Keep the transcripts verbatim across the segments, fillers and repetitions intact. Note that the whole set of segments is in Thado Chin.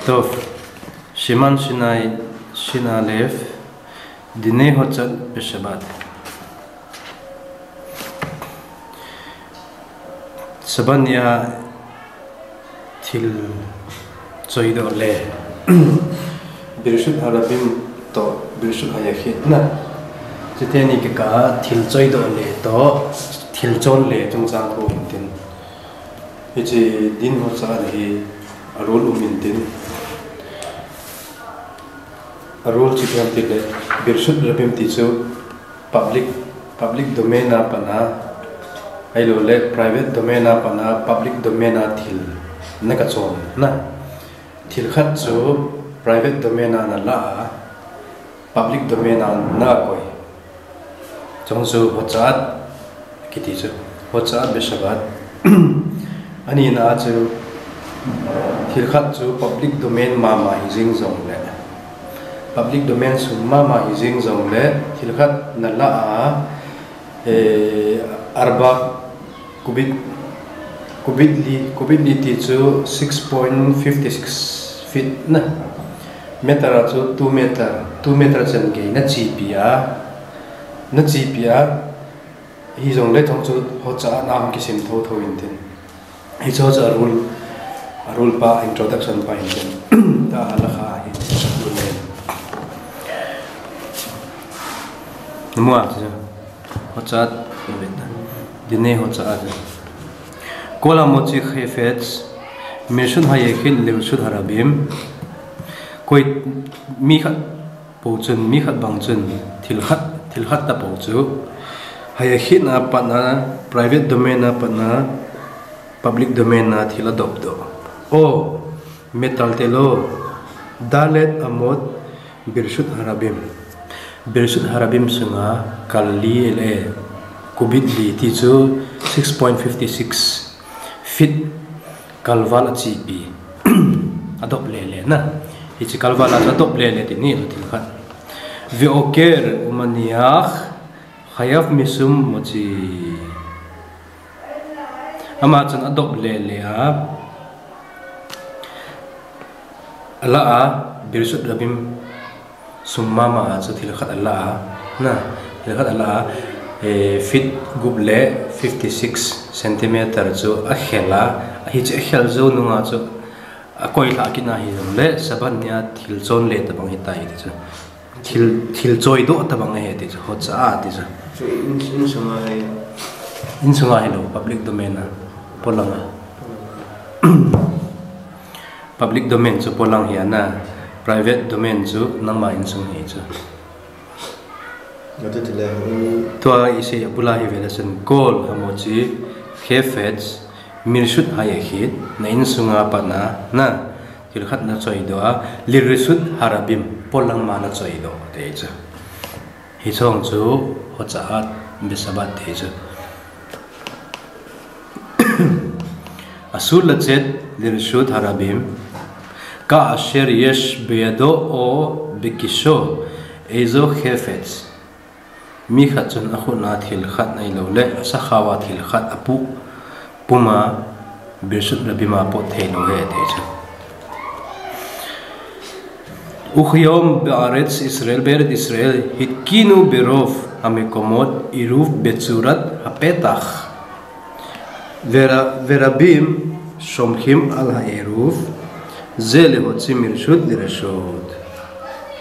Tov, Siman Sinai, Shin Alef, Dinei Hotza'at Beshabat. Sabbath nia thil choidoh le Birshut Harabim toh Birshut Hayachid na. Chuteni kikah a thil choidoh le toh thil chon le chungchang thu hintin. Hiche Din Hotza'at hi a rule um hintin. A rule chu ipi ham tile, Birshut Harabim ti chu public, public domain a pat a, ahilouleh private domain a pat a, public domain a thil na kachon na. Thil khat chu private domain a nalah a, public domain a nakoi. Chong chu Hotza'at kiti chu, Hotza'at Beshabat. Anina chu thil khat chu public domain mama hijing jongle, public domain sung mama hijing jongle, thil khat nalah a, eh, arba cubit, cubit li, cubit li ti chu six point five six feet na. Meter a chu two meter, two meter chan gei nachepi a, nachepi a, hijongle chong chu Hotza'at na hung kisim thotho hintin. Hiche chu a rule, a rule pa, introduction pa hintin. Tua halakha hi. Mua chu. Hotza'at, Dinei Hotza'at. Kol Hamotzi Chefetz, Mirshut Hayachid Lirshut Harabim. Koi mi khat pou chun, mi khat bang chun, thil khat, thil khat tapou chu Hayachid a pat a, private domain a pat a, public domain a thil adop doh. O, metal telo, Dalet Amot, Birshut Harabim. Birshut Harabim sunga kal li le cubit li ti chu six point five six feet kalval achepi. Adop lele na. Hiche kalval a chu adop lele ti ni chu thil khat. Ve'oker umaniach chayav mishum motzi. Ama chun adop lele a, alah a, Birshut Harabim sung mama a chu thil khat alah a, na, thil khat alah a, eh, feet gup le fifty six centimeter chu akhel a, hiche akhel jou nunga chu akoilha kit na hijongle, Sabbath nia thil chon le tabang hitai ti chu. Thil, thil choidoh tabang ahi ti chu, Hotza'at ti chu. Chu in, insunga hi. Insunga hilou, public domain a, polang a. Public domain chu polang hi ana, private domain chu nangma insung hi chu. Tua isei abula hi vele chun, Kol Hamotzi Chefetz, Mirshut Hayachid, na insunga pat a, na, thil khat nachoidoh a, Lirshut Harabim, polang ma nachoidoh, ti chu. Hiche chu Hotza'at Beshabat ti chu. Asur letzet lirshut harabim, ka'asher yesh beyado o bekisho eizo chefetz. Mi khat chun akhut a thil khat ahilouleh, asakhao a thil khat apuh pum a, Birshut Harabim a pot theilou ahi, ati chu. Ukayom be'aretz Israel, be'aretz Israel, hitkinu berov hamekomot iruv betzurat hapetach. Vera-, verabim somchim al ha'eruv, ze lehotzi mirshut lirashot.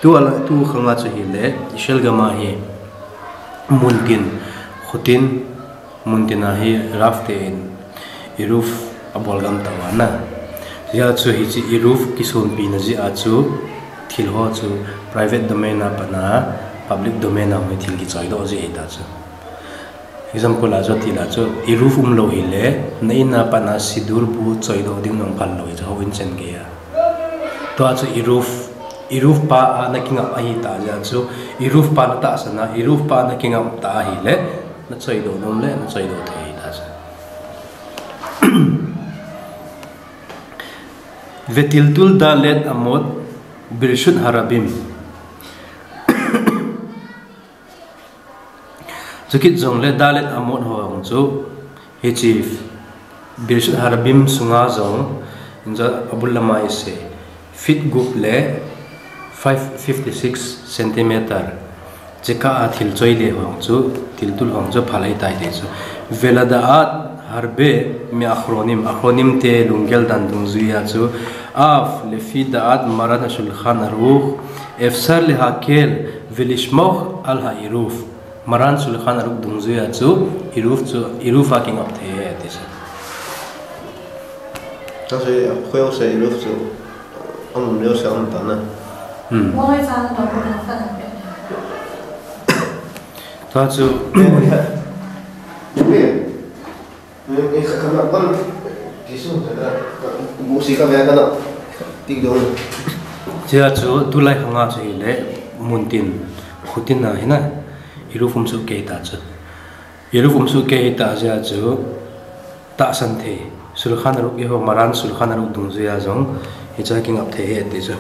Tu ala, tu khang a chu hileh, Israel gam a hi, muntin, khutin, muntin a hi Rav ten iruv abol gam tauva na. Hijeh chun hiche iruv kisonpina jeh a chu thil ho chu private domain a pat a public domain a hung thil kichoidoh jeh ahi ta chu. Example a chu ti la chu iruv umlou hileh, na in a pat a sidur bu choidoh ding nung phal lou hi chu houin chen gei a. Tua chu iruv, iruv pa a na kingap ahi ta jeh a chu, iruv pa na tahsan a, iruv pa na kingap ta ahileh, na choidoh nom leh, na choidoh thei ta chu. Vetiltul dalet amot birshut harabim. Chukit jongleh dalet amot ho jong chu, hiche birshut harabim sunga jong, injo abul lama ise, Feet gup le five fifty six centimeter. Cheka a thil choi le hong chu, thil tul hong chu phalai tai te chu. Vela da'at harbe mi achronim, achronim te lunggel dan dungjuia chu. Av lefi da'at maran shulchan aruch, efsar lehakel velishmoch al ha'iruf. Maran shulchan aruch dungjuia chu, iruf chu, iruf a kingap thei e ti chu. Kasi, akhoi se iruf chu, amun leo se amun tana. Hmm. Why is that not open? Ta chu, Tia chu tulai khanga chu hile muntin khutin a hina iruf um chu kei ta chu. Iruf um chu kei ta jia chu tahsan thei. Shulchan aruch iho maran shulchan aruch dungjuia jong hicha kingap thei e ti chu.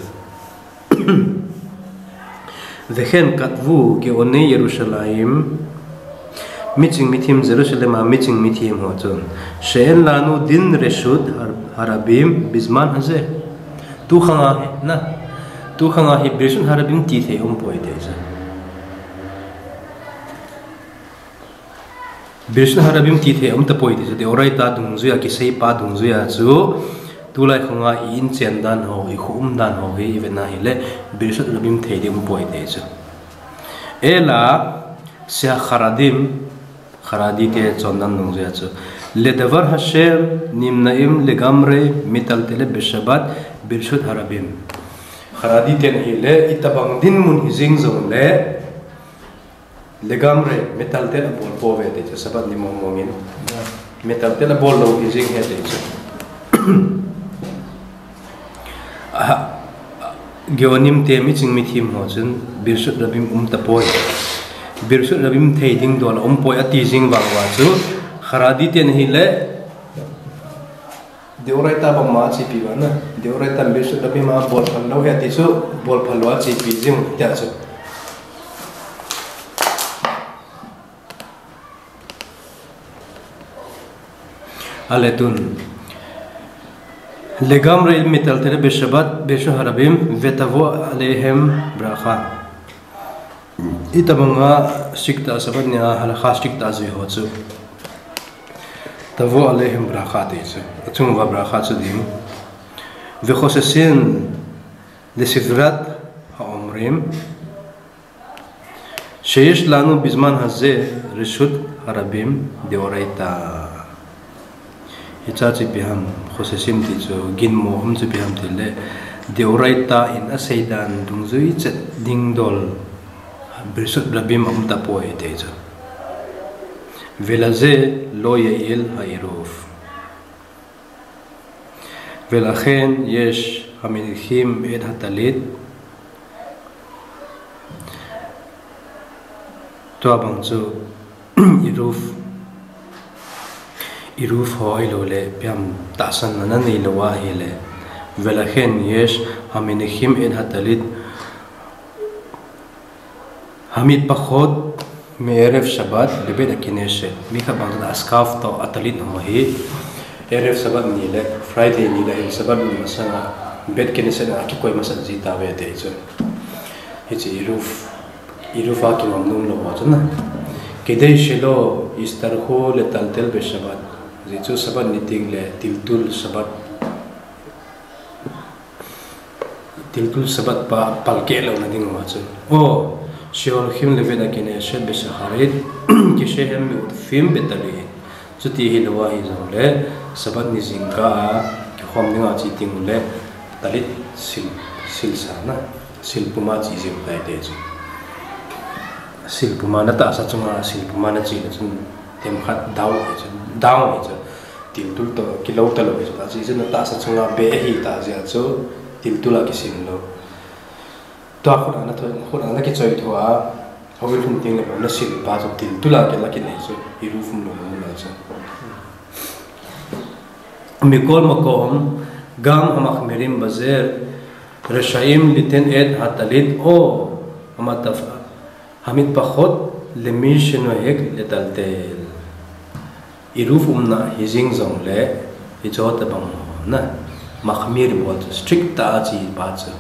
Vehen katvu geoni Yerushalayim, miching mithem Jerusalem a miching mithem ho chun, she'en lanu din reshut harabim bizman haze. Tu khanga hi na, tu khanga hi birshut harabim ti thei um poi te chu. Birshut harabim ti thei um tapoi ti chu, deoraita dungjuia kisei pa dungjuia chu, tulai khanga i inchen dan ho, i khu um dan ho hi i vena hile, birshut harabim thei di um poi te chu. Ela, sheharadim, haradi te chon dan dungjuia chu. Ledavar Hashem, nimna'im legamre, mitaltele beshabat, birshut harabim. Haradi te na hile, itabang din mun hi jing jong le, Legamre, mitaltel abol pove te chu, Sabbath ni mong mongin. Mitaltel abol lou hi jing he te chu. Geonim te miching mithem ho chun, birshut rabim um tapoi. Birshut rabim thei ding dol um poi ati jing vang uva chu, haradi te na hile, Deoraita bangma achepi uva na. Deoraita birshut rabim a bol phal lou he ti chu, bol phal lou achepi jing tia chu. Ale tun. Legamre mitaltel beshabat, birshut harabim, vetavo aleihem bracha. Itabanga strict a Sabbath nia halacha strict a jui ho chu. Tavo aleihem bracha te chu. Achung uva bracha chu ding. Vechosesin lesivrat haomrim. Sheyesh lanu bizman haze reshut harabim deoraita. Hicha chu ipi ham, chosesim ti chu, ginmo um chu ipi ham ti le, deoraita in asei dan dungjui chet ding dol, birshut rabim um tapoi te chu. Velaze lo ye'il ha'iruf. Velachen yesh haminichim et hatalit. Tua bang chu Eruv, Eruv ho ahilou le, ipi ham tahsanna nanei lou ahile. Velachen yesh haminichim et hatalit, hamit pachot me'erev Shabbat lebet hakeneset. Mi khat bang chu a scarf toh a talit ho hi, Erev Shabbat ni le, Friday ni le hin Shabbat ni masanga bet keneset a kikoi masat ji tave te chu. Hiche Eruv, Eruv a kingam nom lou ho chu na. Kedei shelo yistarchu letaltel be Shabbat. Ajeh chu Shabbat ni teng le tiltul Shabbat. Tiltul Shabbat pa palkeh louna ding uva chu. O, sheholchim lebet hakeneset be shacharit, kshehem me'utfim betalit. Chuti hilou ahi jong le, Shabbat ni jingkah a, kikhom dinga che teng ule, talit sil, sil sa na, sil puma che jing tai te chu. Sil puma na tahsa chunga, sil puma na che le chun, themkhat down ahi chu, down ahi chu, tiltul toh, kilou talou ahi chu, tahsa chun na tahsa chunga be ahi tah jeh a chu, tiltul a kisim lou. Tua khut a na thoi, khut a na kichoi thou a, houin lhun teng le bou na sil pa chu tiltul a kila kinei chu, Eruv um louna mun a chu. Mikol makom, gam hamachmirim baze, reshaim liten et hatalit o, hamataf, hamit pachot, lemi shenohek letaltel. Eruv umna hi jing jong le, hiche tabang ho na. Mahmir bol chu strict tah a chepa chu.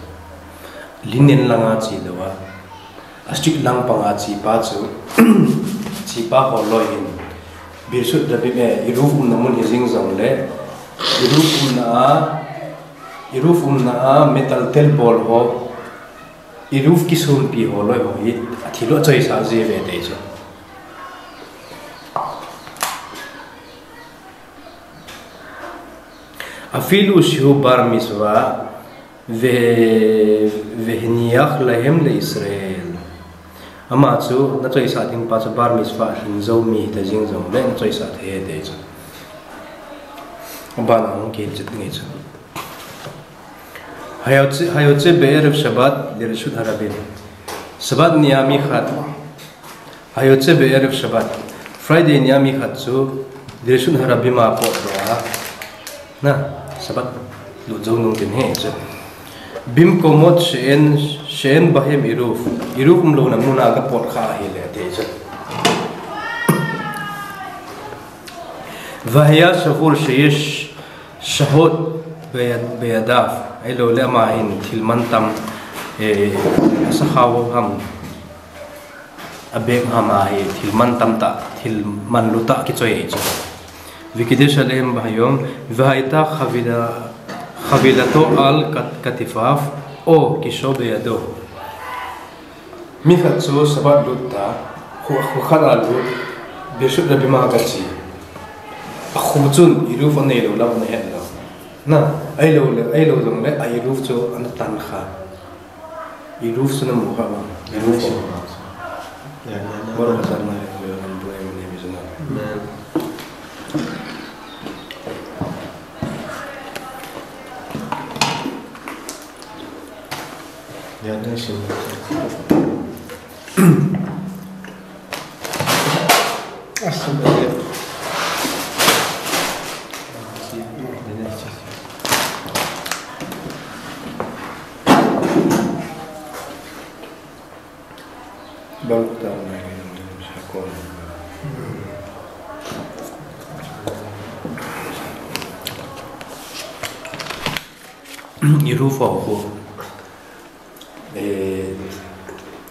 Linen lang a che lou a. A strict lang pang a chepa chu. Chepa ho loi hin. Birshut Rabim e, Eruv umna mun hi jing jong le. Eruv umna a, Eruv umna a metal tel bol ho. Eruv kisumpi ho loi ho hi. A thil u a choisah ji ve te chu. Afilu shehu bar mitzvah ve-, veheniach lahem le Israel. Ama chu na choisah ding pa chu bar mitzvah hin jou mi ta jing jong le na choisah thei te chu. Aban a hung kihil chet nge chu. Hayotze, hayotze be'erev Shabbat lirshut harabim. Shabbat ni a mi khat. Hayotze be'erev Shabbat. Friday ni a mi khat chu lirshut harabim a pot doh a. Na, Shabbat lut jou nung tin he chu. Bimkomot she'en, she'en bahem Eruv. Eruv umlouna mun a ga pot kha ahile te chu. Vahaya shavur sheyesh shahot beyad-, beyadav. Ahilou le ama hin thil mantam, eh, asakhao ham. A bag ham a hi thil mantam tah, thil manlu tah kichoi ahi chu. Vikedesh alehem bahayom, vahayta khavila-, khavilato al kat-, katifav, o kisho beyado. Mi khat chu Shabbat lut ta, khu, khu khat a lut, Birshut Rabim a ga che. A khu chun Eruv anei lou lam ana het lou. Na, ahilou le, ahilou jong le, a Eruv chu ana tan kha. Eruv chu na mu kha vang. Eruv ko. Baruch atah Adonai Eloheinu melech haolam. Eruv ho khu. Eh,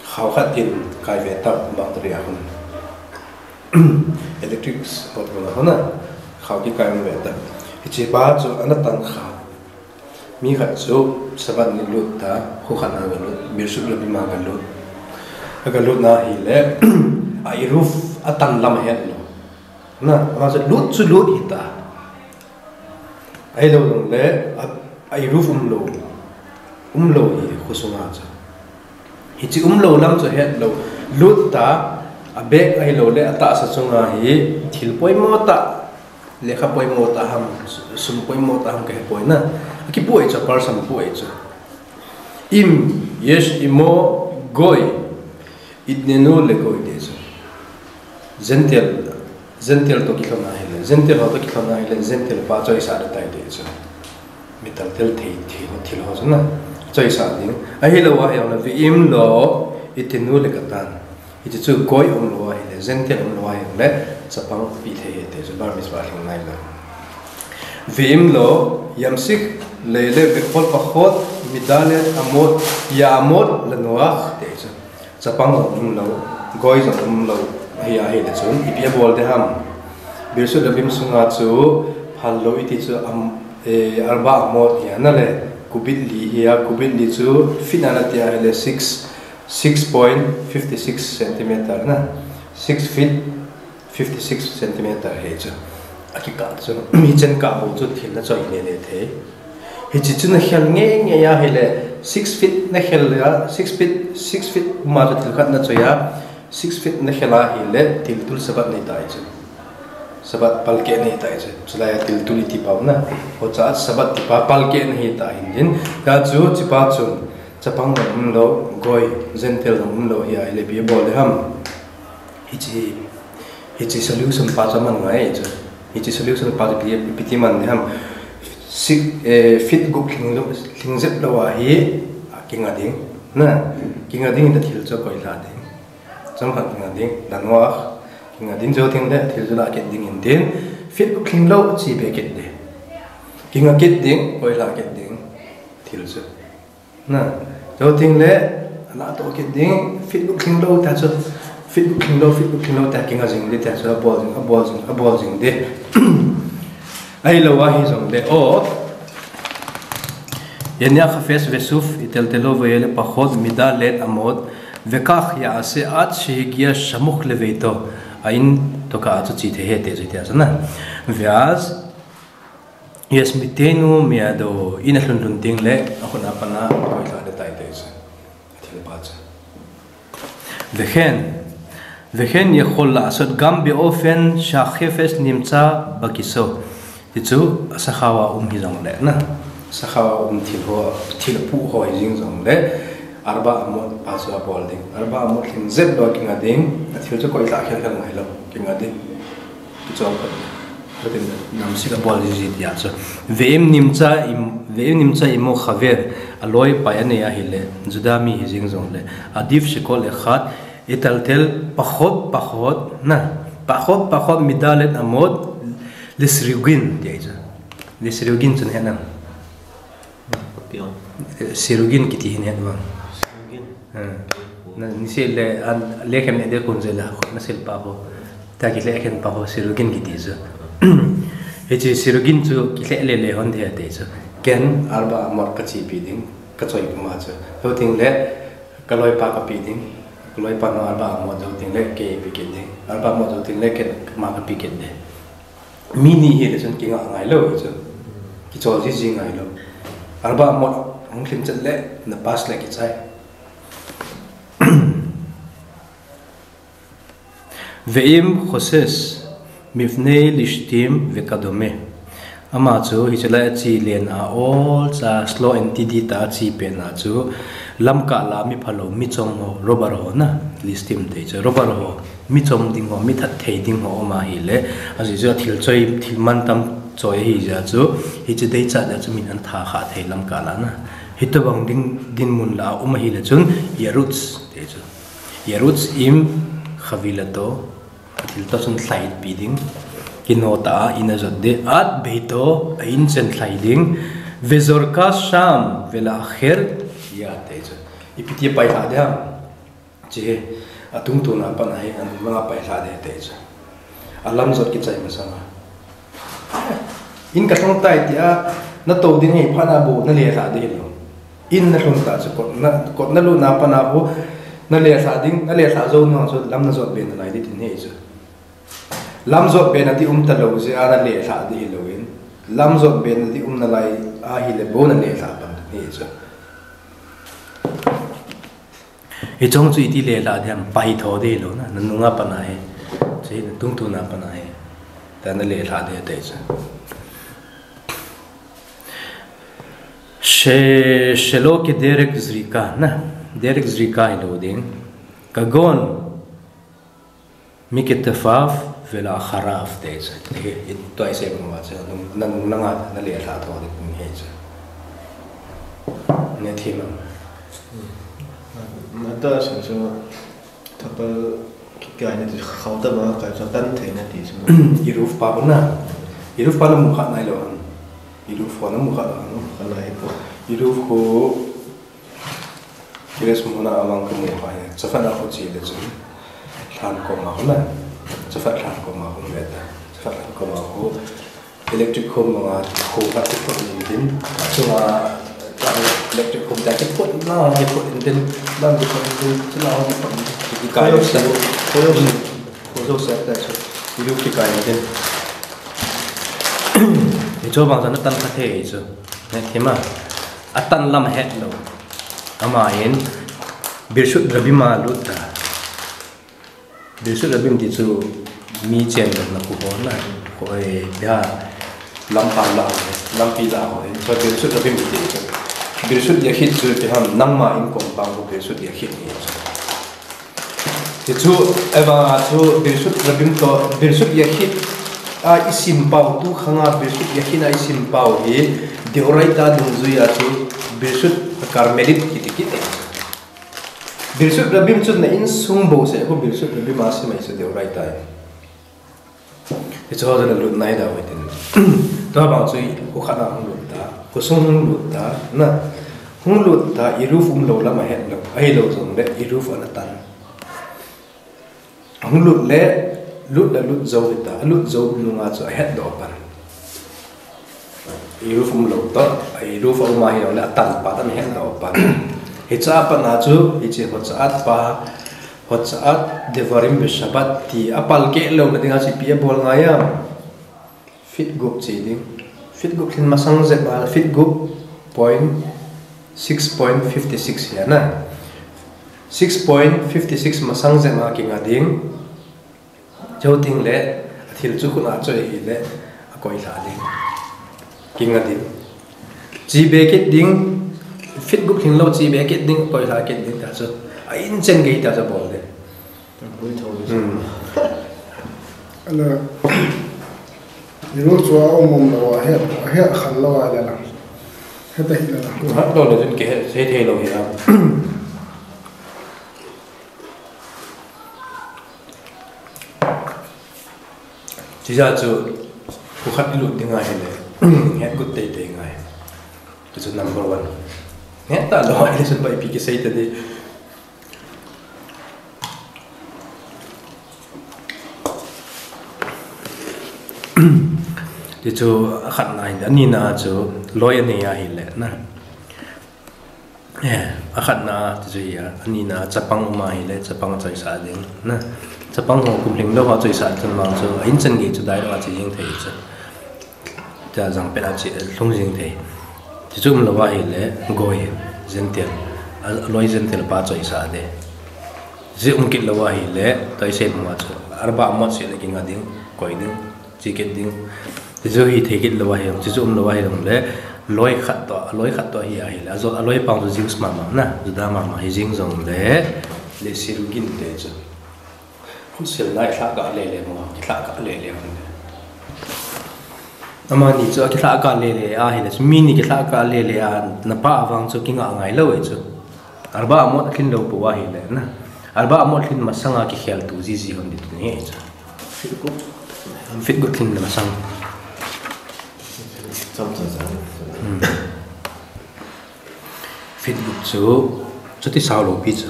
khao khat in kai ve ta, battery a hun. Electric pot ko na ho na. Khao kikai ve ta. Hiche pa chu ana tan kha. Mi khat chu Shabbat ni lut ta, khu khat a ga lut, Birshut Rabim a ga lut. A ga lut na hile, a Eruv a tan lam het lou. Na, ama chu lut chu lut hita. Ahilou jong le, a, a Eruv umlou. Umlou hi khu sunga chu. Hiche umlou lam chu het lou. Lut ta, a bag ahilou le, a tahsa chunga hi thil poimo tah, lekha poimo tah ham, sum poimo tah ham kahe poi na. A kipu ahi chu, person pu ahi chu. Im yesh imo goy, itnenu le goy te chu. Gentile, Gentile to kilhon a hile, Gentile ho to kilhon a hile, Gentile pa choisah le tai te chu. Metal tel thei, thei, thil ho chu na. Choisah ding. Ahilou a hi le, ve'im lo, itnenu le katan. Hiche chu goy umlou a hile, Gentile umlou a hile, chapang pi thei ahi te chu, bar mitzvah lhing nai lou. Ve'im lo, yamsik le'elev bechol pachot midalet amot, ya'amod lanoach te chu. Chapang jong umlou, goy jong umlou, ahi, ahile chun, ipi abol ding ham. Birshut Rabim sunga chu, phal lou iti chu, am, eh, arba amot hi a na le, cubit li hi a, cubit li chu, feet a na ti a hile, six, six point fifty six centimeter na, six feet, fifty six centimeter hi chu. A kikah chu, mi chen kah bou chu thil na choi le le thei. Hiche chu na khel ngei ngei a hile, six feet na khel a, six feet, six feet ma chu thil khat na choi a, six feet na khel a hile, thil tul Shabbat nei tai chu. Shabbat palkeh nei tai chu. Chulai a thil tul iti pau na. Ho cha Shabbat ti pa palkeh nei ta hin din. Ta chu chi pa chun, chapang jong umlou, goy, Gentile jong umlou hi a hile ipi abol ding ham. Hiche, hiche solution pa chu aman ngai chu. Hiche solution pa chu ipi, ipi ti man ding ham. Six, eh, feet gup lhing lou, lhing jep lou a hi, a kinga ding. Na, kinga ding in thil chu koi lha ding. Chomkhat kinga ding, lanoach, kinga ding jou ding le, thil chu la kit ding in tin. Feet gup lhing lou, chi be kit ding. Kinga kit ding, koilah kit ding. Thil chu. Na, chuteng le, ana toh kit ding, fit lou, tling lou, ta chu. Fit lou, tling lou, fit lou, tling lou, ta kinga jing ding, ta chu, abol jing, abol jing, abol jing ding. Ahilou ahi jongle, o. Yenya chafetz vesuf, itel telo vayele pachot midalet amot, vekach ya'aseh ad shehigia samuch leveito, ain toka achu che thei ahi te chu tia chu na. Ve'az yashmitenu miyado, in alhun lhun teng le, akhut a pat a, koilah ding tai te chu. Athil pa chu. Veken, veken yachol la'asot gam be'ofen shachafetz nimtza bakiso. Ti chu, sakhao a um hi jongle na. Sakhao a um thil ho, thil apuh ho hi jing jongle. Arba amot pa chu abol ding. Arba amot lhing jep lou kinga ding. Athil chu koilah khel khel ngai lou. Kinga ding. Kichol khat. Chutin namsik abol ji ji tia chu. Ve'im nimtza im, ve'im nimtza imo chaver, aloi pai anei ahile, Juda mi hi jing jongle. Adif shekol echad, itel tel pachot, pachot, na. Pachot, pachot midalet amot, lisirugin, tia chu. Lisirugin chu na he nam. Pion. Sirugin kiti hin het vang. Sirugin. Ha. Na, nise le, an, lekhem ne de kun je la, na sil pa ho. Ta kilekhen pa ho, sirugin kiti chu. Hiche sirugin chu kilele le hon the te chu. Ken arba amot kachepi ding, kachoi puma chu. Chuteng le, kaloipa kape ding. Kaloipa no arba amot chuteng le, kei pe kit ding. Arba amot chuteng le, ken ama kape kit ding. Mi ni hile chun kinga ngai lou chu. Kichol ji ji ngai lou. Arba amot hung lhing chet le na pass le kichai. Ve'im choshes mifnei lishtim vekadome. Ama chu hiche lai a che len a ol cha slow and steady ta a che pen a chu lamkah la mi phalou, mi chom ho, robber ho na, lishtim te chu robber ho. Mi chom ding ho, mi that thei ding ho um ahile, ajeh chu athil choi, thil mantam choi ahi jeh chu, hiche deichat jeh chu min ana tha kha thei lamkah la na. Hitobang ding, dinmun la a um ahile chun, yarutz, te chu. Yarutz im chavilato, athil toh chun lhai pi ding. Kino ta a in ajot ding, ad beito, a in chen lhai ding. Vezorka sham vela'acher ya'ad, te chu. Ipi ti pai lha ding ham. Hiche hi, atungtun a pat a hi, anung langa pai lha ding te chu. Alam jot kichai masang a. In kalhung tai tia, natou ding hi phat a bou, nale lha ding hilou. In nalhun ta chu kot na, kot nalut na pat a bou, nale lha ding, nale lha jou nung chu lam najot be nalai ding tin hi chu. Lam jot be nati um talou jeh a nale lha ding hilou in. Lam jot be nati um nalai ahile bou nale lha pan ding hi chu. Hiche chu iti le lha ding ham, pai tho ding hilou na, nanung a pat a hi. Hiche natungtun a pat a hi. Ta nale lha ding te chu. She, shelo kederek zrika na. Derek zrika hilou ding. Kagon miketafav vela'acharav te chu. Hi, hi, tua i sei bang uva chu, nung, nanung langa nale lha tho ding hi chu. Nethim am? Nata sa chu, thapal kikai na ti khau ta ba, kai chu tan thei na ti chu. Eruv pa na. Eruv pa namu kha nailou ham. Eruv pa namu kha lou ham. Kha nai po. Eruv ko Kires muna amang kamu hai. Chafat a khu che le chun. Lhan koma khu na. Chafat lhan koma khu ve ta. Chafat lhan koma khu electric khu manga khu kha khu in din. Chunga electric khu ta khu na khu in din. Dan khu in din. Chunga khu in din. Ki kai khoyo sa. Khoyo sa. Khoyo sa ta chu. Ilu ki kai in din. Hichu bang jana tan kha thei chu. Nethim a. Atan lam het lou. Ama in Birshut Rabim a lut ta. Birshut Rabim ti chu mi chen lou na khu ho na. Khu, eh, bia lampi la, lampi la ho. Chu Birshut Rabim ti chu. Birshut Yachid chu bia nangma in kong pang khu Birshut Yachid ni chu. Hichu, ahivang a chu, Birshut Rabim toh, Birshut Yachid a isim pau, tu khang a Birshut Yachid a isim pau hi, Deoraita dungjui a chu, Birshut Karmelit kiti kit e. Birshut Rabim chu na insung bou seh khu Birshut Rabim a sim ahi chu Deoraita e. Hiche ho chu nalut nai dau hitin. Tua bang chu khu khat a hung lut ta, khosung hung lut ta, na. Hung lut ta, Eruv umlou lam ahet lou, ahilou jongle Eruv ana tan. Hung lut le, lut le lut jou hita, alut jou nunga chu ahet doh pan. Eruv umlou toh, Eruv aum ahi jongle atan pa toh ahet doh pan. Hiche a pat a chu, hiche Hotsaat pa, Hotsaat Devarim Beshabbat ti apalkeh louna dinga chu ipi abol ngai am. Feet gup che ding. Feet gup lhin masang jep a, feet gup point six point fifty six hi ana. Six point fifty six masang jep a kinga ding. Chuteng le, athil chu khut a choi hile, akoilha ding. Kinga ding. Che be kit ding, feet gup lhin lou che be kit ding, akoilha kit ding ta chu. A inchen gei ta chu bol ding. Hmm. Ana, Eruv chu aum um lou a, ahet, ahet khan lou a le la. Heta hi le la. Hat lou le chun kihe, sei thei lou hi a. Chujeh chun, khu khat ilut ding ahile, het got teitei ngai. Chu chu number one. Het talou ahile chun ipi kisei ta ding. Chu chu akhatna ahi, anina chu loi anei ahile na. Eh, akhatna chu chu hi a, anina chapang um ahile, chapang achoisah ding na. Chapang ho kum lhinglou a choisah chun vang chu, a inchen gei chu direct a che jing thei chu. Tia jang pet a che lhung jing thei. Chuchu umlou ahile, goi, Gentile, a, aloi Gentile pa choisah ding. Chuchu um kit lou ahile, tua isei bang a chu, arba amot seh le kinga ding, koi ding, che kit ding. Chuchu hi thei kit lou ahi, chuchu umlou ahi jongle, loi khat toh, aloi khat toh hi ahile, ajou, aloi pa chu Jews mama na, Juda mama hi jing jongle, le sirugin te chu. Khutsil nai lhah kah lele mo, kilhah kah lele mo. Amani chu akilhah kah lele ahile, chu mi ni kilhah kah lele a, napa a vang chu kinga ngai lou e chu. Arba amot alhin lou pou ahile na. Arba amot lhin masanga kikhel tu jiji hon ding tuni e chu. Feet gup. Feet gup lhin masang. Cham cha cha. Hmm. Feet gup chu, chuti sao lou pi chu.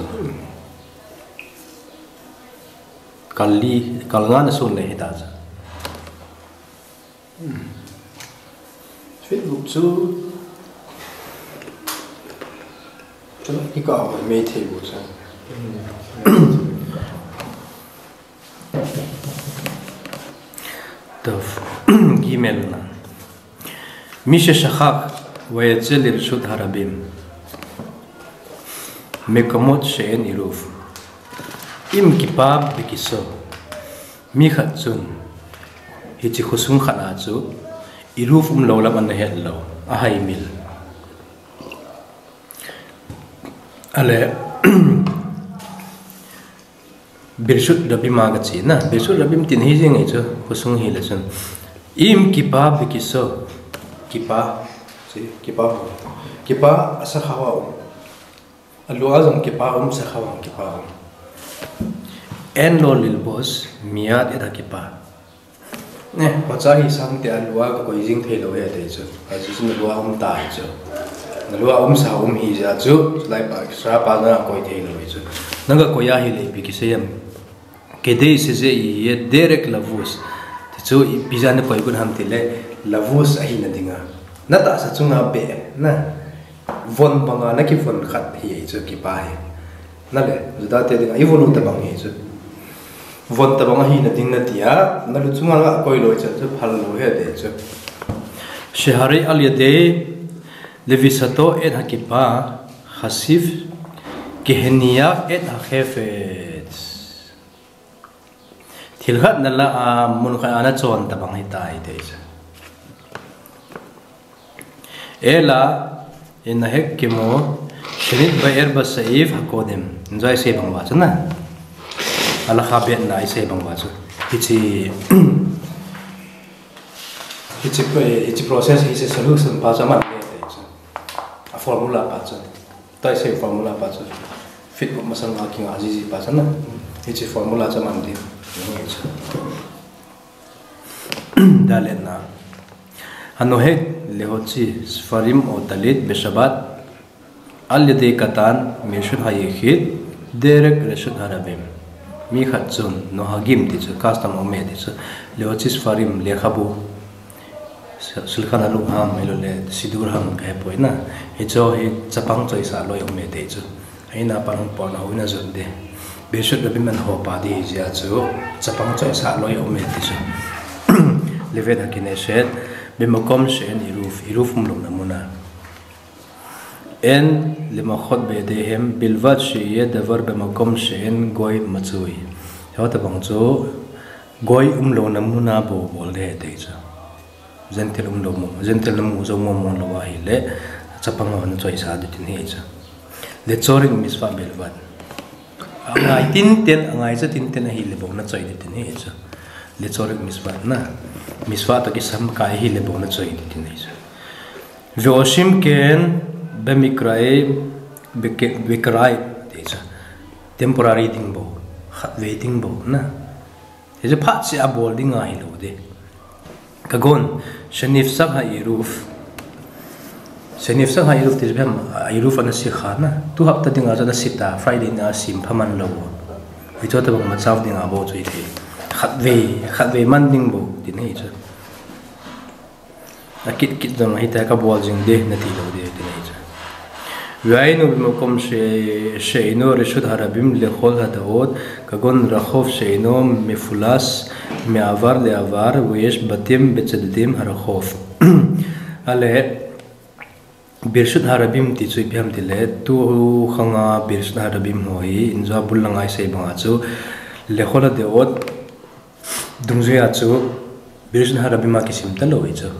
Kal li, kal nga na sun le hita chu. Feet gup chu, chu kikah a mei thei bu chu. טוב, ג'. מי ששכח ויצא לרשות הרבים, מקומות שאין עירוב, עם כיפה בכיסו. Mi khat chun, hiche khosung khat a chu, Eruv umlou lam ana het lou, ahaimil. Ale, Birshut Rabim a kache na, Birshut Rabim tin hi jing e chu, khosung hile chun. Im kipa bekiso, kipa, che, kipa, kipa asakhao a um. Alua jong kipa um, sakhao a jong kipa um. En lo lilbos miyad et hakipa. Ne, hocha hi sang te alua kakoi jing thei lou ahi ati chu. Aji chu nalua um ta ahi chu. Nalua um sa um hi jeh a chu, lai pa, sra pa na koi thei lou ahi chu. Nang kakoi ahile ipi kisei em. Kedei seze iye derek lavus. Ti chu ipi jeh a nakoi got ham tile, lavus ahina dinga. Natahsa chunga be, na. Von banga nakivon khat hi ahi chu kipa hi. Nale, Juda te dinga, ivon u tabang hi chu. Von tabang ahina ding nati a, nalu chunga nga koi lou chu, chu phal lou ahi ati chu. Shehare al yadei levisato et hakipa, hasif, kehenia et hachefetz. Thil khat nala a, mun khat a nachon tabang hitai ati chu. Ela, inahek kemo, shenit ba'er basaif hakodem. Joi sei bang uva chu na. Alakha bet na isei bang uva chu. Hiche, hiche, hiche process, hiche solution pa chu aman ati chu. A formula pa chu. Tua isei formula pa chu. Fit masang a kinga jiji pa chu na. Hiche formula chu aman ati. Hiche. Dalet na. Hanohet lehochi sfarim o talit beshabat al yedei katan mershut hayechit derek reshut harabim. Mi khat chun nohagim ti chu custom ome ti chu lehochi sfarim lekhabu sulkhan alu ham ilo le sidur ham kahe poi na. Hicho hi chapang choisa loi ome ti chu. Aina pan hung pon ho ina zon de. Bershut rabim an ho pa di hi zia chu chapang choisa loi ome ti chu. Levet hakineset bemakom she'en iruf, iruf umlou na muna. En lemachot be'edehem bilvat she'ye davar bemakom she'en goy matsui. Hota bang chu goy umlou na muna bo bol de te chu. Gentil umlou mo, gentil na mu zo mo mo lo ahile chapang ho na choisa di tin hi chu. Lechorik misva bilvat. Angai tinten, angai cha tinten ahile bo na choi di tin hi chu. Lechorik misva na. Misva to kisam kai hile bo na choi di tin hi chu. Ve'oshim ken bemikrai beke-, bekrai ti chu. Temporary ding bo, khatvei ding bo na. Hichu phat se abol ding ahilou de. Kagon, shenifsak ha'iruf. Shenifsak ha'iruf ti bem, iruf ana sikha na. Tu hapta dinga chu ana sita, Friday na sim phaman lou. Hichu tabang machav dinga bo chu ite. Khatvei, khatvei man ding bo ti nei chu. Akit kit jong ahita kabol jing de nati lou de ti nei chu. Ve'ayinu bemakom she-, she'einu reshut harabim lechol hada'ot kagon rakhov she'einu mefulas me'avar le'avar ve'yesh batim bechededim harakhov. Ale bershut harabim ti chu ipi ham tile tu khanga bershut harabim ho hi injo bul langa isei banga chu lechol hada'ot Dungjuia chu bershut harabim a kisim talou hi chu.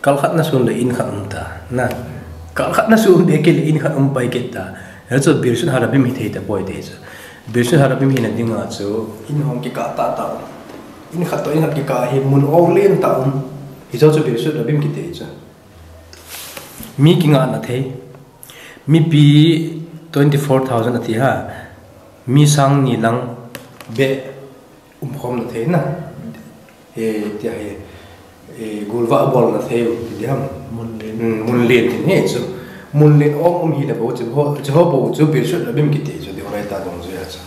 Kalkhat na sun le in khat um ta na. Kalkhat na sun be kit le in khat um pai kit ta. Hichu bershut harabim hithei tapoi te chu. Bershut harabim hina dinga chu in hong kikah tah tah um. In khat to in khat kikah hi mun ong len tah um. Hichu chu bershut harabim kiti chu. Mi kingahna thei. Mipi twenty four thousand ati ha. Mi sang ni lang be umkhom na thei na. E, tia hi, e, golvah bol na thei u ti diham. Mun len. Hmm, mun len ti nei chu. Mun len ong um hile bo chu ho, chu ho bo chu bershut harabim kiti chu de'oraita dungjuia chu.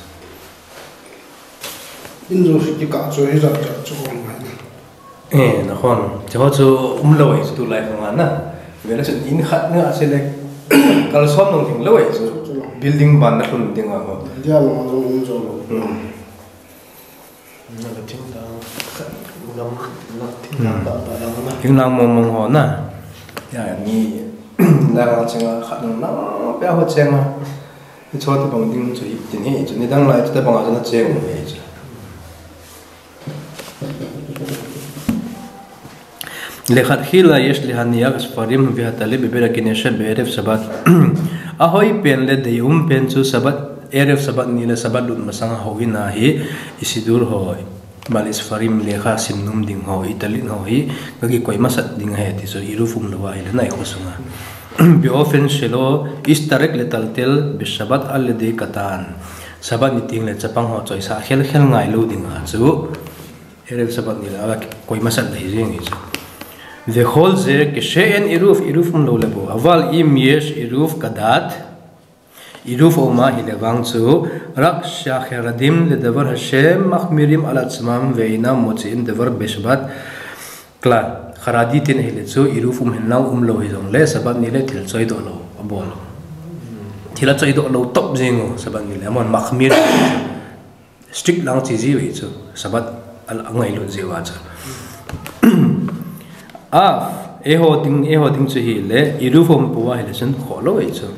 In jong si kikah chu hijat jat chu ong mai na. E, nakhon. Chu ho chu umlou hi chu tulai khanga na. Vele chu in khat nga se le kalson nung thing lou hi chu. Building ban na lhun ding a ho. Dia lo jong um jo lou. Hmm. Na ka thing ta, gam, na thing ta, hmm, ta, ta, ta, na. Thing lang mong mong ho na. Ya, ni, na ka chenga khat nang, na, pia ho chenga. Ni chot bang ding chu hi, tin hi, chu ni dang lai chu ta bang a chu na cheng hi chu. Lechatchila yesh lehaniach sfarim vehatalib bebeit hakineset be'erev Shabbat. Ahoi pen le deium pen chu Shabbat, Erev Shabbat ni le Shabbat lut masang a houin a hi, i sidur ho, bal i sfarim lekha sim nom ding ho, i talit ho hi, ka kikoi masat ding ahi ti chu, iruf umlou ahile na i khosunga. Be'ofen shelo istarekh letaltel beShabbat al yedei katan. Shabbat ni teng le chapang ho choisa khel khel ngai lou ding a chu. Erev Shabbat ni le ala koi masat le hi jing hi chu. Vechol ze keshe'en iruf, iruf umlou le bo. Aval im yesh iruf kadat. Iruf aum ahile vang chu. Rak shacheradim ledavar hashem machmirim al atzmam ve'einam motsi'im davar beShabbat kla. Charadi tin ahile chu iruf um henlang umlou hi jong le Shabbat ni le thil choidoh lou. Abol lou. Thil achoidoh lou top jing u Shabbat ni le. Amon machmir. Strict lang chi jiu hi chu, Shabbat a, angailut jiu a chu. Af, eiho ding, eiho ding chu hile, iruf um pou ahile chun kholou hi chu.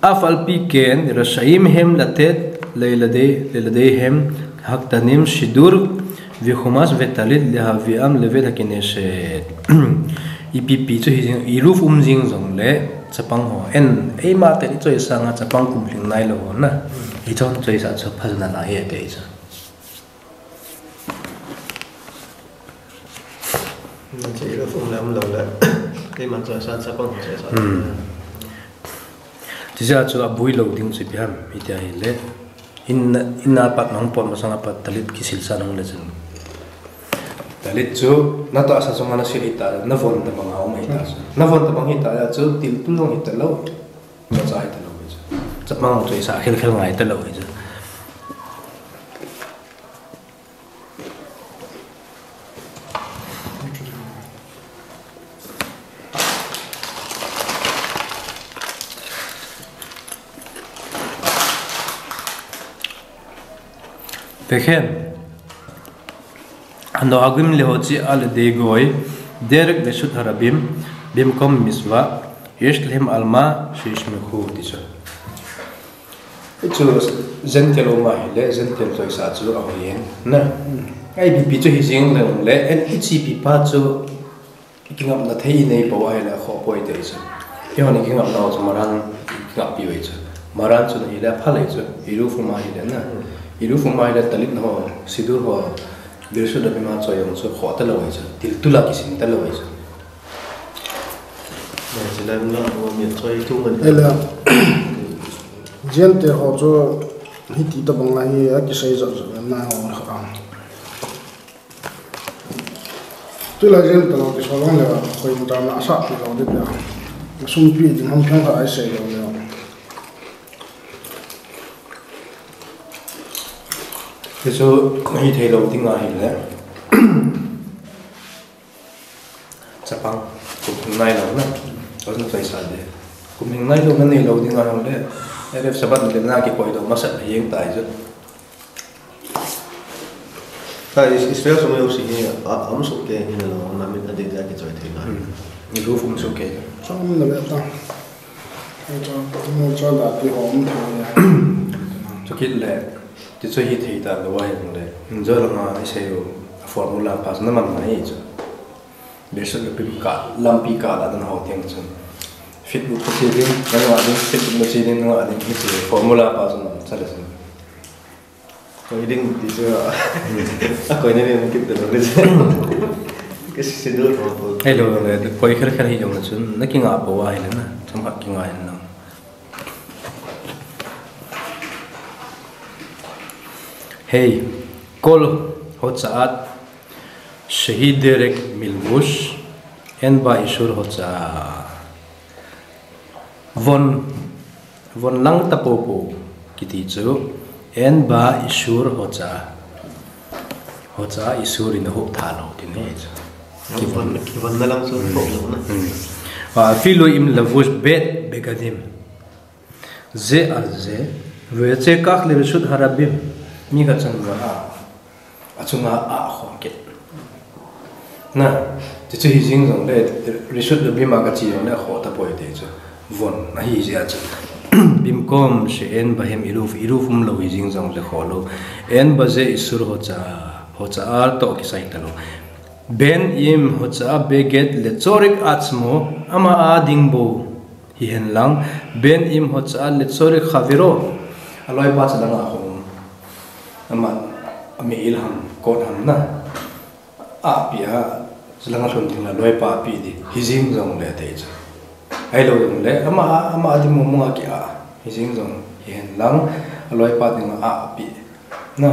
Af al pi ken, rashaim hem latet, leiladei, leiladei hem, haktanim, shidur, vichumas, vetalit, lehaviam, levet hakineset. Ipi pi chu hi jing, iruf um jing jong le, chapang ho. En, eima te i choisa nga chapang kum hling nailou na. I chon choisa chu phajna na hi te i chu. Che iruf um le umlou le. Eima choisa chapang ho choisa. Hmm. Chija chu abui lou ding chu ipi ham, itia hile. In, in a pat nang pot masang a pat talit kisilsa nang le chun. Talit chu, natahsa chunga nasil hita, navon tabang a um hita chu. Navon tabang hita chu, tiltul jong hita lou. Nacha hita lou chu. Chapang chu isa khel khel ngai ta lou chu. Tekhen, הנוהגים להוציא על ידי גוי דרך רשות הרבים במקום מצוה, יש להם על מה שישמחו, ti chu. Chu Gentile um ahile, Gentile toisa chu ahoiyin. Na. Ipi pi chu hijing leng le, en ichipi pa chu kingapna thei inei pou ahile, akhoh poi ti chu. Eihon ikingapna ho chu Maran kingappi u ahi chu. Maran chu ahile, aphalei chu. Iruf um ahile na. Iruf um ahile, talit ho, siddur ho, Birshut Rabim a choi jong chu khoh talou ahi chu. Tiltul a kisin talou ahi chu. Ela, Gentile ho chu hiti tabang a hi akisei jat jat na ho kha. Tulai Gentile ho kisei jong le, koima chan a asah pi lou ding pia. Sum pi ding ham thang kha ahi sei lou le. Hichu hithei lou ding ahile. Chapang, kum hing nailou na. Ahin choisa de. Kum hing nailou na neilou ding ahile. Erev Sabbath nile na kikoi doh masat hijeng tai chu. Ta Is-, Israel sung jouse hi, a, aum soh kei hinalou, na mit adeh dia kichoi thei nai. Hmm. Iruf um soh kei. Chom na be ta. Ai cha, mo cha da ti ho um thei nai. Chukit le, ti chu hithei talou ahi le. Injo langa isei u, formula pa chu naman ngai chu. Birshut Rabim ka, lampi kah a naho teng chun. Feet buk nache ding, nanga ding, feet buk nache ding, nanga ding, hiti formula pa chu naman chale chun. Koi ding ti chu a, a koina ding kit talou le chu. Ka siddur ho. Hello, le, koi khel khel hijong le chun, nakingah pou ahile na, chomkhat kingah in lang. Hey, כל הוצאת שהיא דרך מלבוש, אין בה איסור הוצאה. Von, von lang ta poupou kiti chu, אין בה איסור הוצאה. הוצאה איסור in ahop tha lou tin ahi chu. Kivon, kivon na lang chu hop lou na. Hmm. ואפילו אם לבוש ב' בגדים זה על זה, ויוצא כך לרשות הרבים. Mi khat chun va a, achunga a khom kit. Na, ti chu hijing jong le, Reshut Rabim a kache jong le, akhoh tapoi ti chu. Von, ahi jeh a chu. במקום שאין בהם עירוב, עירוב umlou hijing jong le khoh lou. אין בזה איסור הוצאה, הוצאה toh kisai talou. בין אם הוצאת בגד לצורך עצמו, ama a ding bou hihen lang, בין אם הוצאת לצורך חברו, aloipa chalanga hung, ama, amei-il ham, kot ham na, api a, chalanga lhun ding le aloipa api ding, hijing jong le ati chu. Ahilou jong le, ama, ama a ding mong mong a ki a, hijing jong hihen lang, aloipa dinga api, na,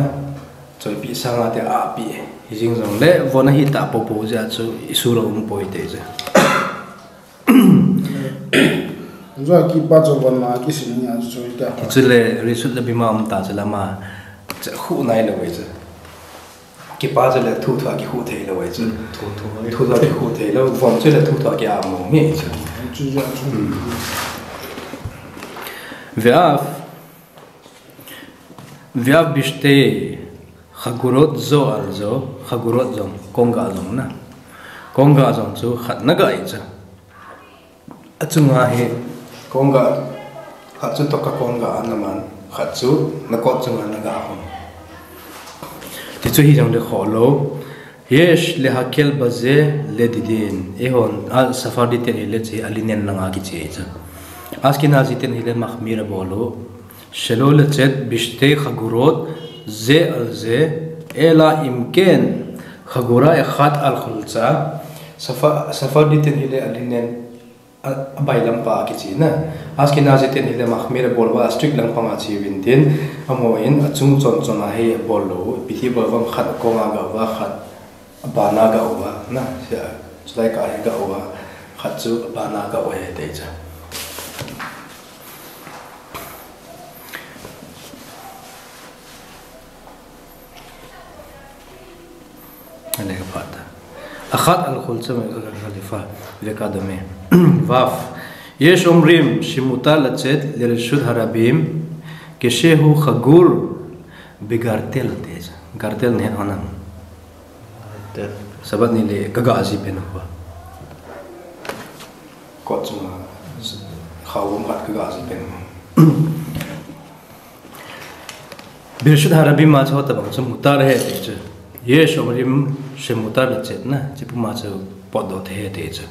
choipi sanga te api, hijing jong le, von ahi ta poupou jeh a chu, isur aum poi ti chu. Jua kipa chu von ma kisin ni a chu ta. Chule, Reshut Rabim a um ta chu lama, chu khu nai lou ve chu. Kipa chu le thu thua kikhu thei lou ve chu. Thu thua. Thu thua kikhu thei lou, von chu le thu thua ki a mo nge chu. Chu jua chu. Hmm. ואף, ואף בשתי חגורות זו על זו, חגורות jong, kongah jong na. Kongah jong chu khat nagah in chu. Achunga hi kongah, khat chu toka kongah a naman, khat chu nakot chunga nagah hon. Ti chu hijong le khoh lou. יש להקל בזה לדידין. Eihon, a, Sephardi ten hile chu a linen langa kiche chu. Ashkenazi ten hile mahmir abol u. שלא לצאת בשתי חגורות זה על זה, אלא אם כן חגורה אחת על חולצה. Sepha-, Sephardi ten hile a linen a, abailam pa kiche na. Ashkenazi ten hile mahmir abol uva, a strict lang panga che uvin tin, amahon achung chon chon a hi abol lou. Ipi ti bol uvem, khat akonga gah uva, khat Bana ga uva, na, sia, chulai ka hi ga uva, khat chu bana ga uva he te cha. Ane ka pata. Achat al khulcham khalifa, vekadome. Vav. Yesh omrim, shemutar letsat, lereshut harabim, keshehu chagur, begartel te cha. Gartel ne hanam. Shabbat ni le ka ga ji pen ho. Kot chunga khawm khat ka ga ji pen ho. Bereshut harabim ma chu tabang chu mutar he te chu. Yesh omrim shemutar letsat na. Chi puma chu potdoh thei he te chu.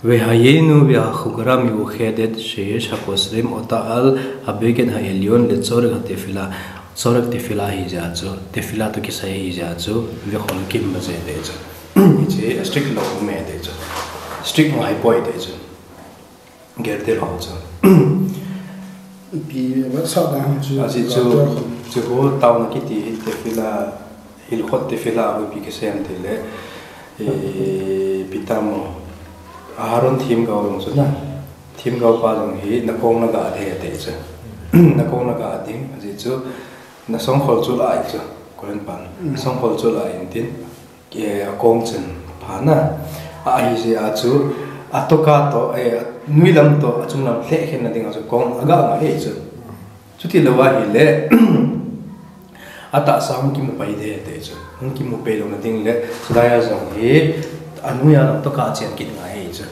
Vehayenu vehachagur miuchedet sheyesh hakosrim ota al habeged haelyon letsarek hatefila. Tsarek tefila hi ja chu, tefila to kisai hi ja chu, vekhol kim ba je te chu. Hiche strict lo me te chu. Strict ngai poi te chu. Gerte lo chu. Ipi va sa da chu. Aji chu, chu ho tauna kiti hi tefila, hilkhot tefila ho pi kisem te le. E, pitamo. Aharon thim ga ong chu na. Thim ga pa jong hi na kong na ga the te chu. Na kong na ga ding, aji chu. Na songkhol chu lai chu. Kohen pan. Na songkhol chu lai in tin. Ke a kong chen pha na. A hi se a chu. A to ka to, e, nui lam to, a chung lam hle khen na ding a chu kong a ga ma he chu. Chuti lo a hi le. A ta sa hung kimu pai de te chu. Hung kimu pai lo na ding le. Chulai a jong hi. A nui a lam to ka chen kit ngai he chu.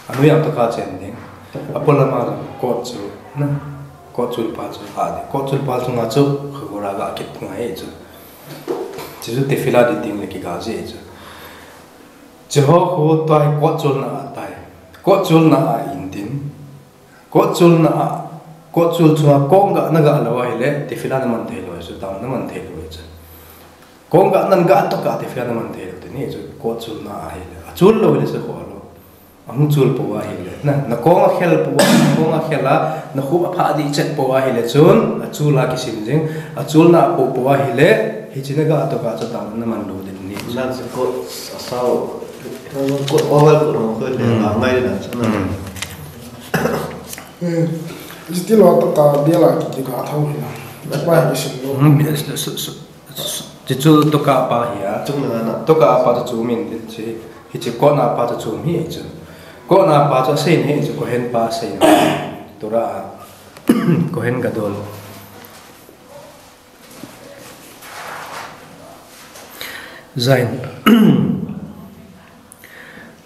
A nui a to ka chen ding. A polam a kot chu. Na. Kot chul pa chu a de. Kot chul pa chu nga chu. Khagura ga kit ngai he chu. Chu chu tefila di ding le ki ga je chu. Chu ho khu tai kot chul na a tai. Kot chul na a in tin. Kot chul na a, kot chul chunga kong ga na ga lo a hi le, tefila na man thei lo, chu tao na man thei lo, chu. Kong ga nan ga to ka tefila na man thei lo, te ni chu kot chul na a hi le. A chul lo le sa ko lo. A hung chul po a hi le. Na, na kong a khel po a, kong a khel a, na khu a pha di chet po a hi le chun, a chul a kisim jing, a chul na po po a hi le, hi chi na ga to ka chu tao na man lo de ni. Nan se kot a sao, kot oval kot ho ko le, a ngai na chu na. Jiti lo ta ta bia la ki ki ga thau hi na. Ba hi sim lo. Ti chu toka pa hi a. Chung na na. Toka pa chu chu min ti chi. Hi chi kona pa chu chu mi chu. Kona pa chu sei ni chu kohen pa sei. Tora. Kohen gadol. Zain.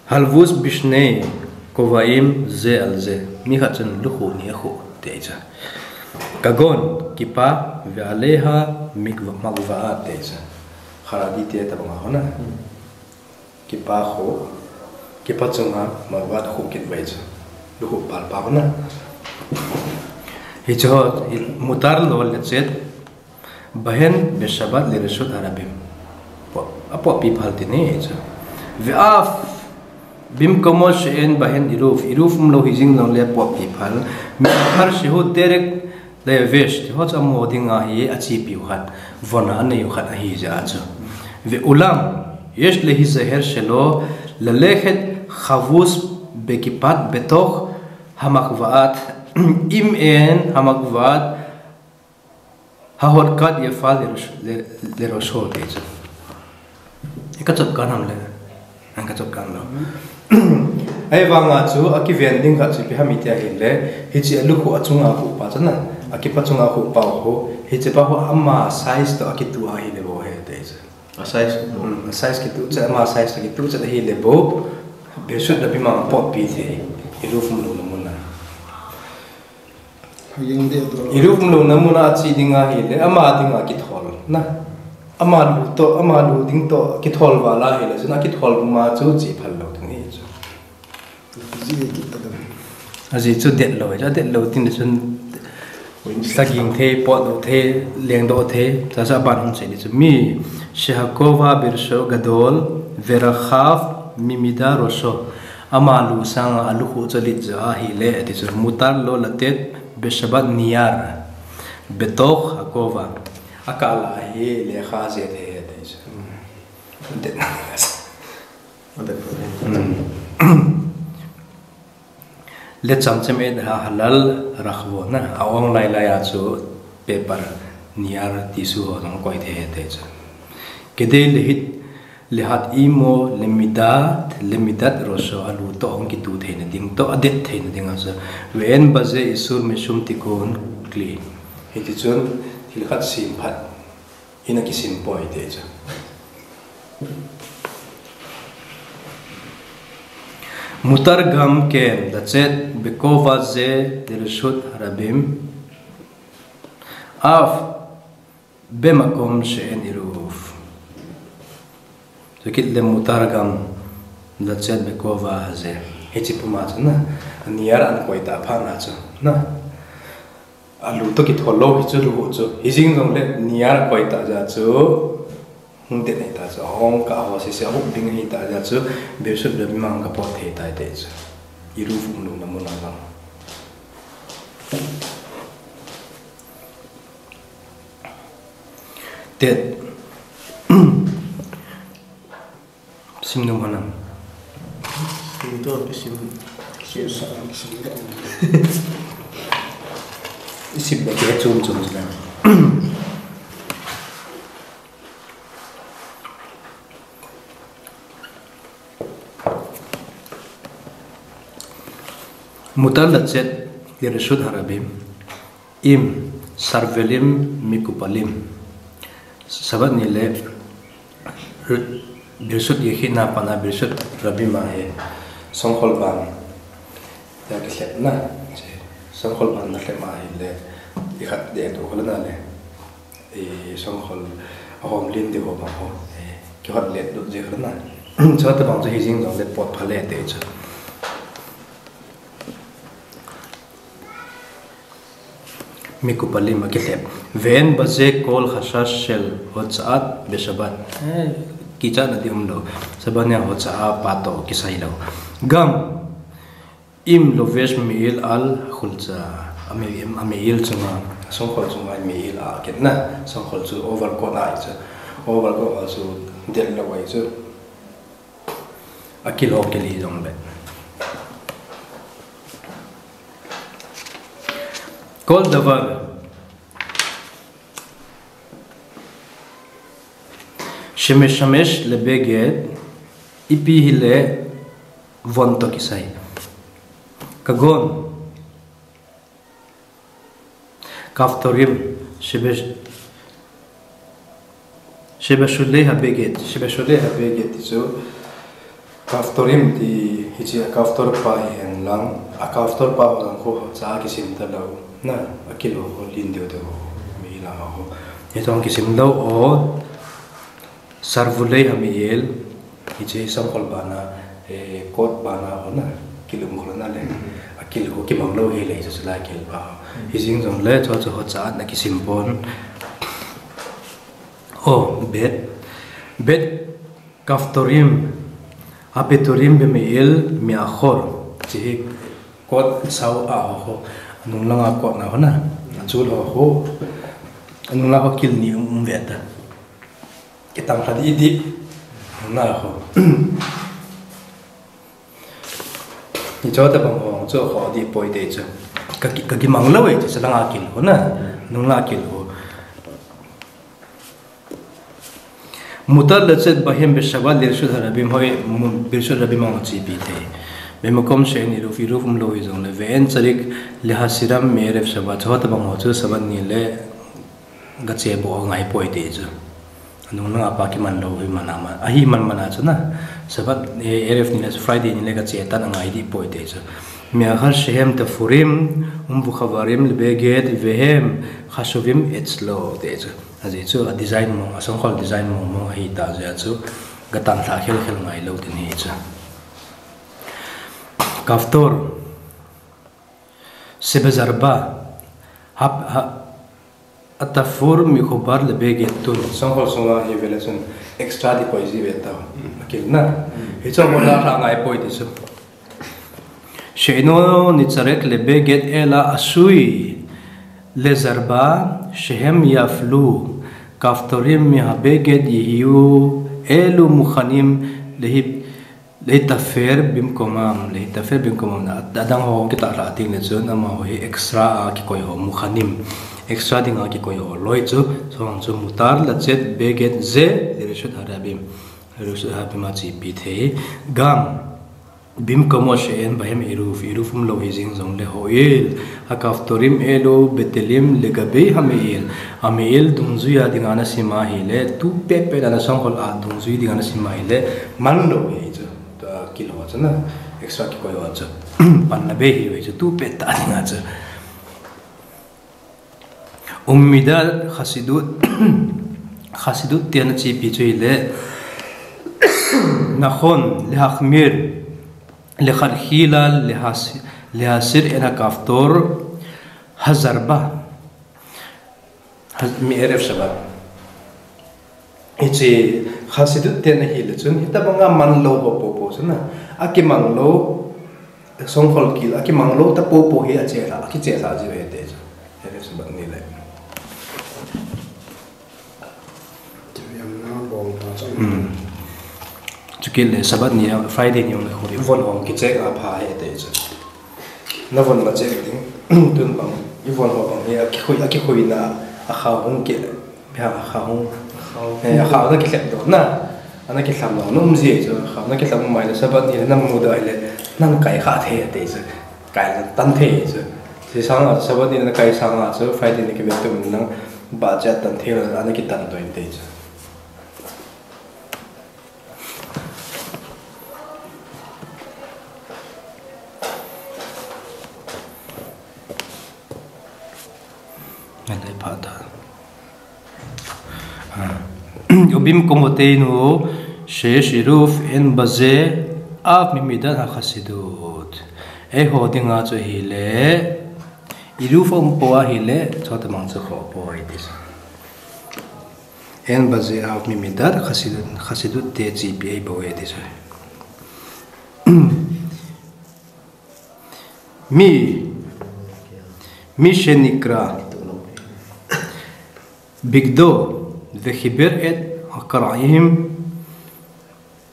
Halvus bishnei kovaim ze al ze. Mi khat chun lukhu ni a khu te cha. Kagon, kipa, vealeha, mikva, makva te cha. Haradi te ta banga hona. Kipa khu, kipa chunga, makva khu kit bai cha. Lukhu pal pa hona. Hi cho, mutar lo le chet. Bahen beshabat lereshut harabim. Apo pi phal tini chu. Ve'af bimkomot she'en bahen iruv. Iruv umlo hi jing jong le apo pi phal. Me'achar shehu derek levesh. Ti ho chu amo dinga hi achipiu khat. Vona aneiu khat ahi ja chu. Ve'ulam yesh lehizaher shelo lalehet chavus bekipat betoch hamakva'at. Im en hamakva'at. Hahot kat ye fal le, le, le rosho te chu. E ka chot kan ham le. An ka chot kan lo. Ai vanga chu a kiven ding khat chu pi ham iti a hi le. Hi chi a lukhu a chunga khu pa chu na. A kipa chunga khu pa khu. Hi chi pa khu ama size to a kitu a hi le bo he te chu. A size. Hmm, a size kitu chu ama size to kitu chu hi le bo. Be sut da pi ma po pi the. Hi lu fum lu na mun na. Iruv umlo na muna chi dinga hi le, ama dinga kithol na. Ama lu to, ama lu ding to, kithol vala hi le, chun akithol ma chu chi phal lo ding hi chu. Aji chu det lo, ja det lo tin chun saging the, pot do the, leng do the, sa sa ban hon se ni chu mi, shehakova birsho gadol, verachav mimida rosho. Ama lu sanga a lukhu chu lit ja a hi le, ti chu mutar lo latet beshabat niyar. Betoch hakova. A kala hi le kha je the he te chu. Hmm. Le chamchem et ha halal rakhvo na, a ong lai lai a chu paper niar tissue ho jong koi thei te chu. Kedei lehit lehat imo lemidat lemidat roso alu to ong kitu theina ding to adet theina ding a chu. Ve'en baze isur mishum tikkun kli. Hiti chun thil khat sim phat in a kisim poi te chu. Mutar gam ken lachet bekova ze lirshut harabim af bemakom she'en iruf. Chukit le mutar gam lachet bekova ze. Hichi puma chu na. Niar an koi ta pha na chu na. Alu to kithol lou hi chu lu chu. Hijing jong le niar koi ta ja chu. Hung te nei ta chu. Hong ka ho se se hung ding hi ta ja chu. Bishop le mang ka pot thei tai te chu. Iruf um lou na mun a jong. Tet. Sim nung hanam. Sim to, sim. Sim sa, sim da. Sim ba ke chum chum na. Mutar lachet lirshut harabim. Im, sarvelim, mikupalim. Sabat ni le, r-, birshut yekhina pana birshut rabim ahi. Songkhol ban. Ya kihlep na. Songkhol ban na hlep ahi le. Ikhat de tu kholna le. E, songkhol ahom lin de ho ba ho. E, kihot let dut je kholna. Chua ta bang chu hijing jong le pot pha le te chu. Mikupalim a kihlep. Ve'en baze kol khashash shel hotzaat beshabat. Eh, kicha na di um lou. Sabania hotzaat pa to kisai lou. Gam im lovesh me'il al khultza. Ame, ame'il chunga. Songkhol chunga me'il a kit na. Songkhol chu overcoat a chu. Overcoat a chu del lou a chu. Akil ho kili jong le. Kol davar. Shemeshamesh lebeged ipi hile von to kisai. Kagon. Kaftorim, shebesh-, shebeshulei habeged, shebeshulei habeged ti chu, kaftorim ti hichi a kaftor pa hi hen lang, a kaftor pa ho lang khu cha kisim ta lou, na, akil ho, lin deu deu ho, mi la ho. Hichong kisim lou o, Sarvulei hame'il, hiche songkhol bana, eh, coat bana hona, kil um kholna le, akil ho kibang lou hile, hiche lai kil ba. Hijing jong le, chu chu hotzaat na kisim pon. Oh, bet. Bet kaftorim, habetorim beme'il me'achor. Hiche hi coat sao a ho ho. Nung langa coat na hona. Achul ho ho. Nung langa ho kil ni um, um ve ta. Kitang khat i di. Na ho. Ni cho ta bang ho, cho ho di poi te chu. Ka ki, ka kimang lou e, chu langa kil ho na. Nung la kil ho. Mutar lachet bahim beshabat lirshut harabim hoi, mu-, birshut rabim ang chi pi te. Bemakom she'en iruf, iruf um lou hi jong le. Ve'en tzarik lehasiram me'erev shabat. Cho ta bang ho chu shabat ni le Gache bo angai poi te chu. Anung langa pa kiman lou hi mana ma. Ahi man mana chu na. Sabbath, eh, Erev ni le Friday ni le gache tan angai di poi te chu. Me'achar shehem tafurim, umvuchavarim lebeged vehem chashovim etslo te chu. Ajeh chu a design mong, a songkhol design mong mong ahi ta jeh chu. Gatan lha khel khel ngai lou tin hi chu. Kaftor. Shebezarba. Hap, ha, Atafur michubar lebeged tun. Songkhol sunga hi vele chun extra di koi ji ve ta. Akil na. Hichu mo la ra ngai poi ti chu. She'eino nitzarek lebeged ela asui lezarba shehem yaflu. Kaftorim mehabeged yehiu Elu mukhanim lehi, lehitafer bimkomam, lehitafer bimkomam na, adang ho kitahlah ding le chun, amaho hi extra a kikoi ho, mukhanim, extra dinga kikoi ho loi chu, chuho chu mutar latset beged ze, lireshut harabim, lireshut harabim a chepi thei, gam, bimkomo she'en bahem iruf, iruf umlou hijing jongle ho'il, hakaftorim elu betelim legabe hame'il, ame'il dungjuiya dinga nasim ahile, tu petpet a nasongkhol a dungjui dinga nasim ahile, manlou hi chu, tua kilo chu na, extra kikoi ho chu, panna be hi chu, tu pet tah dinga chu. Ummida khasidut, khasidut tia nachepi chu hile, nakhon, lehakmir, lekhakhila, lehasi-, lehasir en hakaftor, hazarba, haz-, mi eref shaba. Hiche khasidut tia nahile chun, hitabanga manlou ho popo chu na, akimanglou, songkhol kil, akimanglou ta popo hi achelha, akichelha jiu ahi te chu. Hile sabat ni le. Hmm. Chukit le sabat ni, Friday ni jong le khu, ivon hong kichek a pha ahi te chu. Navon ma chek ding, tun bang, ivon ho bang hi, akikhui, akikhuina, akhao hung ke. Bia kha hung. Kha hung. Eh, kha na kilhep doh na. Ana kilham doh. Nom ji chu. Kha na kilham mai le sabat ni na mudoh le. Nang kai kha thei te chu. Kai tan thei chu. Chi sanga sabat ni na kai sanga chu Friday ni kive tu nang ba cha tan thei la ana kitan doh te chu. Ngai lai pha ta. Ah. Ubimkomoteinu she'esh iruf en baze av mimidat hakhasidut. Eiho dinga chu hile, iruf umpo ahile, chutabang chu khopo ahi ti chu. En baze av mimidat hakhasidut, khasidut te chepi ahi bou ahi ti chu. Mi, mi shenikra bigdo vechiber et hakaraim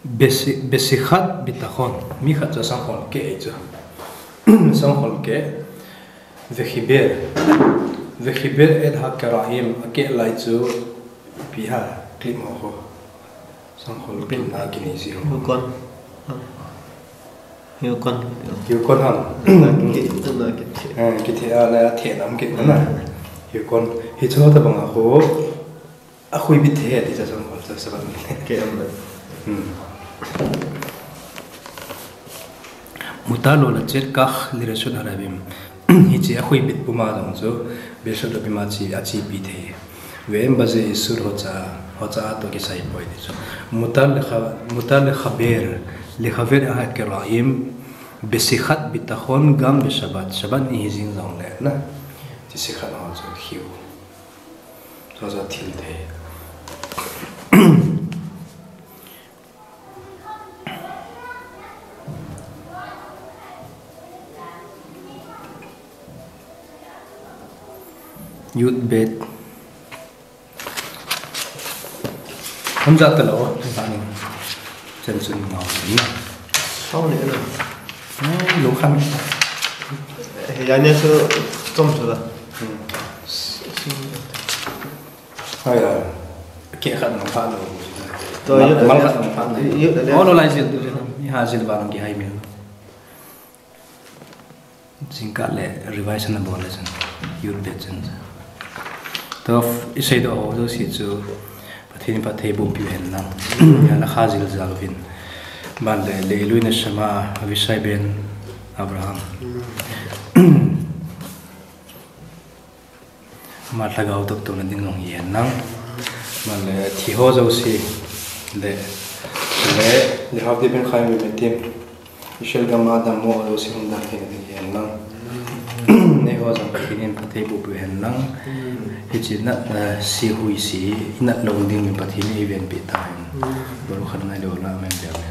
besi-, besichat bitachon. Mi khat chu songkhol ke ahi chu. Songkhol ke. Vechiber. Vechiber et hakaraim, akeh lai chu ipi ham, klim ho ho. Songkhol kina kinei ji ho. Hiukon. Hiukon. Hiukon ham. Ki-, ki-, ki-, eh, kithi a la the nam kit na. Hmm. Hiukon. Hichu tabang a ho. Akhui bit thei ti chu songkhol chu sabat ni. Ke am le. Hmm. Mutar lo lachet kach lireshut harabim. Hiche akhui bit puma jong chu, bireshut harabim a che, achepi thei. Ve'en baze isur hocha, hocha a toh kisai poi ti chu. Mutar lekha-, mutar lechaber, lechaver hakaraim, besichat bitachon gam beshabat, shabat ni hijing jongle na. Ti sikhat ho chu khiu. Chuchu thil thei. Yud bet. Hom ja ta lo, ta ni. Chen chun ngau ni. Sao ni na. Eh, lo khan. Eh, ya ni chu chom chu da. Hmm. Hai, ah, ke khat nang pha lo. To, mal, yun, mal khat nang pha lo. Yun, yun. Oh, lo lai jil, jil, jil. Ni ha jil ba nang kihai mi. Jingkah le revise na bol le chun. Yun be chun. To, isei doh ho jouse chu. Pathen in phatthei boh peh u hen lang. Ya na kha jil jal uvin. Ban le, Le'ilui Neshama Avishai ben Abraham. Ama lhagao toh tuna ding jong hi hen lang. Ban le thi ho jouse le, le, lehavdil ben chayim vemetim. Israel gam a dammo jouse hung dam theina ding hi hen lang. Neiho jong Pathen in phatthei boh peh u hen lang. Hiche nat, eh, se hui se, i nat lou ding in Pathen in eivenpi tahen. Baruch Adonai le'olam amen.